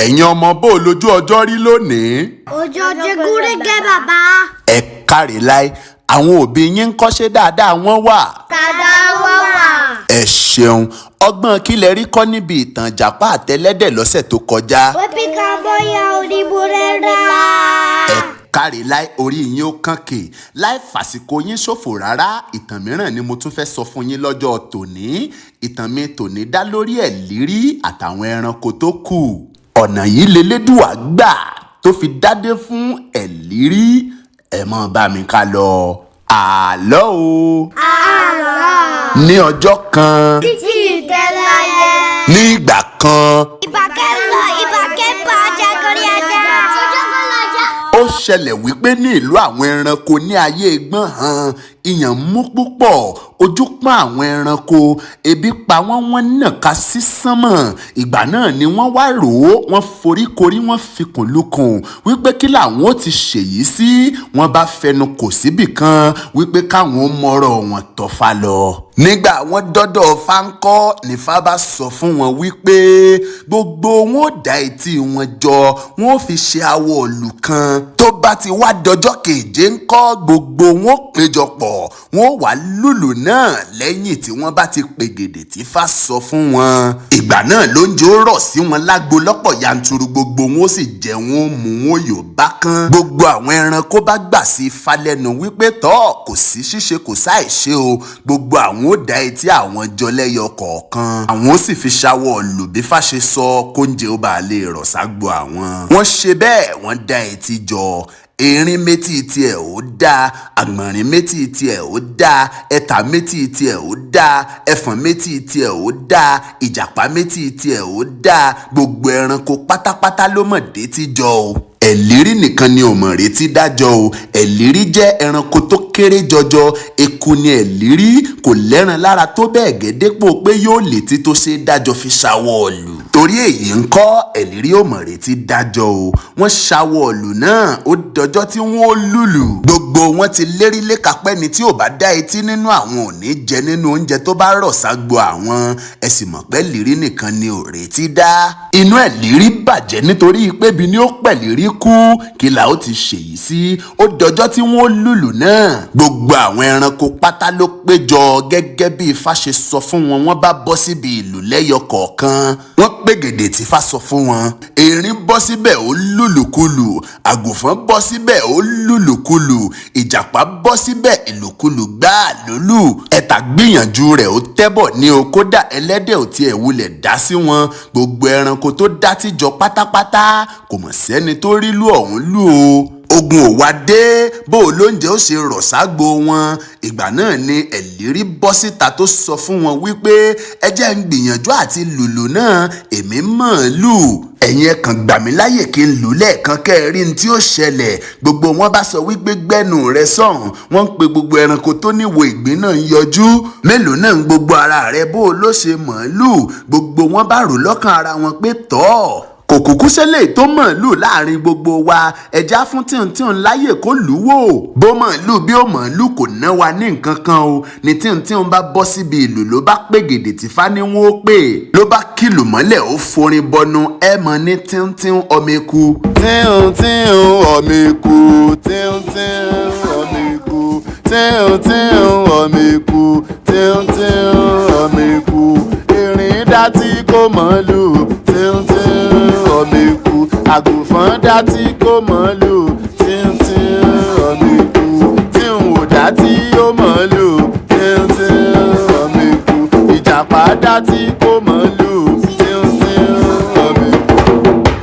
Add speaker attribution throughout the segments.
Speaker 1: Ẹ̀yin ọmọ, bó o lójú ọjọ́ rí lónìí?
Speaker 2: Ojú ọjọ́ gúnrégé, bàbá.
Speaker 1: Ẹ káre láì. Àwọn òbí yín ń kọ́ṣẹ́ dáadáa wọ́n wà?
Speaker 2: Dàda wọ́n wà.
Speaker 1: Ẹ ṣeun. Ọgbọ́n kí lẹ rí kọ́ níbi ìtàn ìjàpá àtẹlẹ́dẹ̀ lọ́sẹ̀ tó kọjá?
Speaker 2: Òbí kan bóyá òdìbò rẹ̀ rà.
Speaker 1: Ẹ káre láì, orí yín ó kànkè láì fàsìkò yín ṣòfò rárá. Ìtàn mìíràn ni mo tún fẹ́ sọ fún yín lọ́jọ́ tòní. Ìtàn mi tòní dá lórí ẹ̀lírí àtàwọn ẹranko tó kù. Ọ̀nà yìí lelédùà gbà tó fi dádé fún ẹ̀lírí. Ẹ mọ́ bá mi ká lọ. Àlọ́ o.
Speaker 2: Àlọ́.
Speaker 1: Ní ọjọ́ kan,
Speaker 2: Títí ìtẹ́láyé.
Speaker 1: ní ìgbà kan,
Speaker 2: Ìbàkẹ́ lọ, ìbàkẹ́ bọ̀, ajá gorí ajá.
Speaker 1: Ó ṣẹlẹ̀ wípé ní ìlú àwọn ẹranko ní ayé gbọ́n hàn, ìyàn mú púpọ̀, ojú pọ́n àwọn ẹranko, ebi pa wọ́n, wọ́n nàka sí sánmọ̀. Ìgbà náà ni wọ́n wá rò ó, wọ́n foríkorí, wọ́n fikùn lukùn wípé kí làwọn ó ti ṣèyí sí. Wọ́n bá fẹnu kò síbì kan wípé káwọn ó mọ̀rọ̀ wọn tọ́fà lọ. Nígbà wọ́n dọ́dọ̀ fáńkọ́, nífà bá sọ fún wọn wípé gbogbo wọn ò dá etí wọn jọ, wọn ò fi ṣe awọ òlù kan. Tó bá ti wá dọjọ́ keje ńkọ́, gbogbo wọn ò péjọpọ̀, wọn ò wá lùlù náà lẹ́yìn tí wọ́n bá ti pègèdè tí fá sọ fún wọn. Ìgbà náà lóúnjẹ ó rọ̀ sí wọn lágbo lọ́pọ̀ yanturu, gbogbo wọn ó sì jẹun, ó mú wọn yóò bá kán. Gbogbo àwọn ẹranko bá gbà sí ifá lẹ́nu wípé tọ́ kò sí ṣíṣe, kò sáì ṣe o, gbogbo àwọn ó dá etí àwọn jọ lẹ́yọ kọ̀ọ̀kan, àwọn ó sì fi ṣàwọ̀ lù bí fá ṣe sọ, kóúnjẹ ó bá lè rọ̀ ságbo àwọn. Wọ́n ṣe bẹ́ẹ̀, wọ́n dá etí jọ. Erin méjì tiẹ̀ ó dáa, àgbọ̀nrín méjì tiẹ̀ ó dáa, ẹ̀tà méjì tiẹ̀ ó dáa, ẹfọ̀n méjì tiẹ̀ ó dáa, ìjàpá méjì tiẹ̀ ó dáa. Gbogbo ẹranko pátápátá ló mọ̀ détí jọ o. Ẹ̀lírí nìkan ni ò mọ̀ retí dájọ́ o. Ẹ̀lírí jẹ́ ẹranko tó kéré jọjọ. Eku ni ẹ̀lírí, kò lẹ́ran lára tó bẹ́ẹ̀ gẹ́ dépò pé yóò létí tó ṣe é dájọ́ fi ṣàwọ̀ ọ̀lù. Torí èyí ń kọ́, ẹ̀lírí ò mọ̀ retí dájọ́ o. Wọ́n ṣàwọ̀ ọ̀lù náà, ó dọjọ́ tí wọ́n ó lùlù. Gbogbo wọn ti lérí lékapẹ́ ni tí ò bá dá etí nínú àwọn ò ní jẹ nínú oúnjẹ tó bá rọ̀ ságbo àwọn. Ẹ sì mọ̀ pé ẹ̀lírí nìkan ni ò retí dá. Inú ẹ̀lírí bàjẹ́ nítorí pé bí ni ó pẹ̀lírí kú, kí la ó ti ṣèyí sí? Ó dọjọ́ tí wọ́n lùlù náà, gbogbo àwọn ẹranko pátá ló péjọ gẹ́gẹ́ bí ifá ṣe sọ fún wọn. Wọ́n bá bọ́ síbi ìlú lẹ́yọ kọ̀ọ̀kan, wọ́n pègèdè tí ifá sọ fún wọn. Erin bọ́ síbẹ̀, ó lùlùkulù. Àgùnfọ́n bọ́ síbẹ̀, ó lùlùkulù. Ìjàpá bọ́ síbẹ̀, ìlùkulù gbáà lólù. Ẹ̀tà gbìyànjú rẹ̀, ó tẹ́bọ̀ ní o. Kódà ẹlẹ́dẹ̀ ò tiẹ̀ wulẹ̀ dá sí wọn. Gbogbo ẹranko tó dá tíjọ pátápátá, kò mọ̀ sẹ́ni tó rí lù ọ̀hún lù o. Ogun ò wá dé, bó o lóúnjẹ ó ṣe rọ̀ ságbo wọn? Ìgbà náà ni ẹ̀lírí bọ́ síta tó sọ fún wọn wípé ẹ jẹ́ ń gbìyànjú àti lùlù náà, èmi mọ̀ ọ́n lù, ẹ̀yin ẹ kàn gbà mí láyè kí n lù lẹ́ẹ̀kan kẹ́ ẹ rí n tí ó ṣẹlẹ̀. Gbogbo wọn bá sọ wípé gbẹ́nu rẹ sọ̀hún. Wọ́n ń pe gbogbo ẹranko tó níwo ìgbín náà ń yọjú. Mélòó náà ń gbogbo ara rẹ, bó o ló ṣe mọ̀ ọ́n lù? Gbogbo wọn bá rò lọ́kàn ara wọn pé tọ́ kò kúkú ṣẹlẹ̀ tó mọ̀ lù láàrin gbogbo wa, ẹja fún tíhuntíhun láyè kó lù ú wò, bó mọ̀ lù bí ó mọ̀ lù, kò ná wa ní nǹkan kan o. Ní tíhuntíhun bá bọ́ síbi ìlú, ló bá pègèdè tí fani wọn ó pè, ló bá kìlù mọ́lẹ̀, ó forin bọnu. Ẹ mọ̀ ní tíhuntíhun ọmọ eku. Tíhuntíhun ọmọ eku, tíhuntíhun ọmọ eku, tíhuntíhun ọmọ eku, tíhuntíhun ọmọ eku, erin dá tí kò mọ̀ lù, tíhuntíhun ọmọ eku, àgùnfọ́n dá tí kò mọ̀ lù, tíhuntíhun ọmọ eku, tíhun ò dá tí ó mọ̀ lù, tíhuntíhun ọmọ eku, ìjàpá dá tí kò mọ̀ lù, tíhuntíhun ọmọ eku.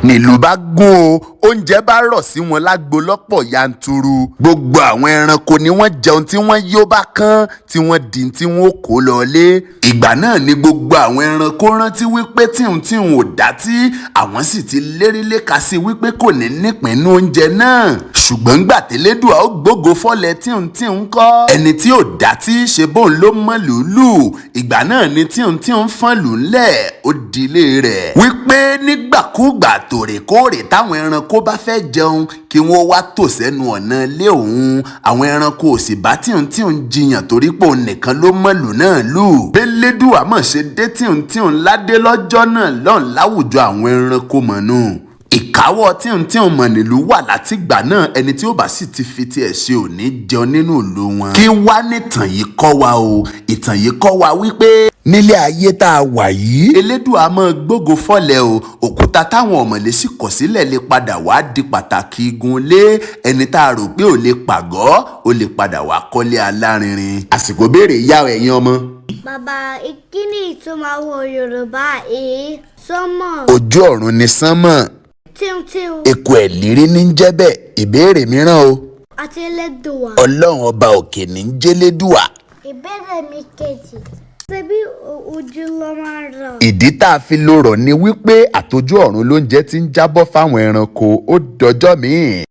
Speaker 1: Nílùú bá gún o, oúnjẹ bá rọ̀ sí wọn lágbo lọ́pọ̀ yanturu. Gbogbo àwọn ẹranko ni wọ́n jẹun tí wọ́n yó bá kán, tí wọ́n di tí wọ́n kó lọlé. Ìgbà náà ni gbogbo àwọn ẹranko rántí wípé tíhun-tíhun ò dá tí àwọn sì ti lérí léka sí wípé kò ní nípìnú oúnjẹ náà. Ṣùgbọ́n gbà tẹ́lẹ́dùá ó gbógo fọ́lẹ̀ tíhun-tíhun kọ́, ẹni tí ò dá tí ṣe bóun ló mọ̀ lùlù. Ìgbà náà ni tíhun-tíhun fọ́n lù ńlẹ̀, ó dilé rẹ̀ wípé nígbàkúgbà tòrèkóòrè táwọn ẹranko ẹranko bá fẹ́ jẹun kí wọ́n wá tò sẹ́nu ọ̀nà ilé òun. Àwọn ẹranko ò sì bá tíhun-tíhun jiyàn torí pé òun nìkan ló mọ̀lù náà lù. Bẹ́lẹ́dùà mọ̀ ṣe dé tíhun-tíhun ládé lọ́jọ́ náà lọ́n láwùjọ àwọn ẹranko mọ̀nù. Ìkáwọ́ tíhun-tíhun mọ̀ nílùú wà látìgbà náà, ẹni tí ó bá sì ti fi tiẹ̀ ṣe ò ní jẹun nínú ìlú wọn. Kí wá nìtàn yìí kọ́ wa o? Ìtàn yìí kọ́ wa wípé nílé ayé tá a wà yìí, Elédùà máa gbógo fọ́lẹ̀ o. Òkúta táwọn ọ̀mọ̀lé sì kọ̀ sílẹ̀ lè padà wá di pàtàkì igun lé. Ẹni tá a rò pé ò lè pàgọ́, ó lè padà wá kọ́lé alárinrin. Àsìkò béèrè yá ẹ̀yin ọmọ.
Speaker 2: Bàbá, kí ni ìtumọ̀ àwọn Yorùbá èé sọ́mọ̀?
Speaker 1: Ojú ọ̀run ni sánmọ̀.
Speaker 2: Tíútíú.
Speaker 1: Èkó ẹ̀ lírí ní jẹ́ bẹ́ẹ̀. Ìbéèrè mìíràn o.
Speaker 2: Àti Elédùà.
Speaker 1: Ọlọ́run ọba òkè ní ń jẹ́lẹ́dùà.
Speaker 2: Ìbéèrè mi kejì. Ṣebí ojú ló máa ń rọ̀?
Speaker 1: Ìdí tá a fi lò rọ̀ ni wípé àtọjú ọ̀run lóúnjẹ ti ń jábọ́ fáwọn ẹranko. Ó dọjọ́ míì.